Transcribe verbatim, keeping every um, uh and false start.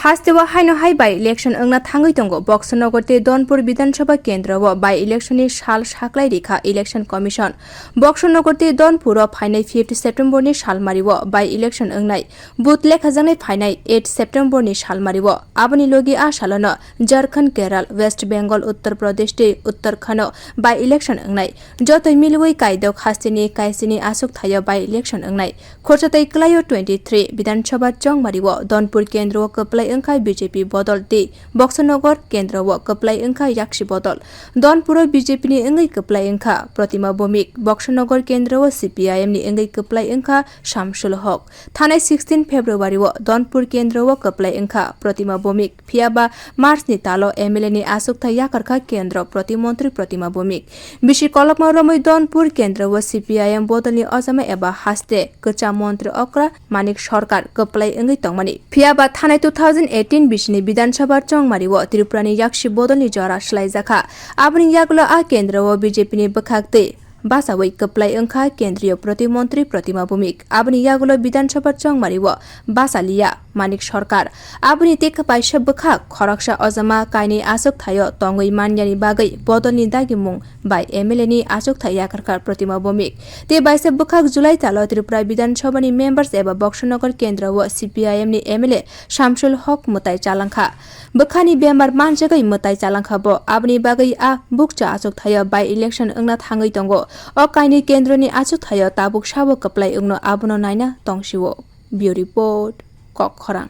Hasteo haino hai by election wngna thangwi tongo Boxer Nagar tei Donpur Bidhan Sabha kendro o by election ni sal saklai rikha Election Commission. Boxer Nagar tei Donpur o phainai fifth September ni salmari o by election wngnai, booth lekhajaknai phainai eight September ni salmari o. Aboni logi a salono Jharkhand, Kerala, West Bengal, Uttar Pradesh tei Uttarakhand o by election wngnai. Jotoi milwi kaidok hasteni kaisini aswk thaio by election wngnai. Khorsa tei kwlaio twenty three Bidhan Sabha chongmari o Donpur kendro o kwplai wngkha B J P bodol tei Boxer Nagar kendro o kwplai wngkha yaksi bodol. Donpur o B J P ni wngwi kwplai wngkha Pratima Bhowmik, Boxer Nagar kendro o C P I M ni wngwi kwplai wngkha Shamsul Hok. Thanai sixteen February o Donpur kendro o kwplai wngkha Pratima Bhowmik. Phiya ba March ni talo M L A ni achukthai yakarkha kendro protimontri Pratima Bhowmik. Bisi kolokma romwi Donpur kendro o C P I M bodol ni ojama eba haste kwcham montri okra Manik Sarkar kwplai wngwi tongmani. Phiya ba thanai two thousand eighteen bisini Bidhan Sabha chongmari o Tripura ni yaksi bodol ni jora swlaijakha. Aboni yagulo a kendro o B J P ni bwkhak tei basawi kwplai wngkha kendriyo protimontri Pratima Bhowmik. Aboni yagulo Bidhan Sabha chongmari o basa liya Manik Sarkar. Aboni tei kaisa bwkhak khoroksa ojama kainwi achuk thaio tongwi manyani bagwi bodolni dagimung bai M L A ni achukthai yakarkha Pratima Bhowmik. Tei baisa bwkhak July talo Tripura Bidhan Sabha ni members eba Boxer Nagar kendro o C P I M ni M L A Shamsul Hok mwtai chalangkha. Bwkhani bemar manjagwi mwtai chalangkha bo. Aboni bagwi a bukcha achuk thaio by election wngna thangwi tongo. O kainwi kendroni achuk thaio tabuk sabo kwplai wngno abono naina tongsio. Bureau Report, Kok Khorang.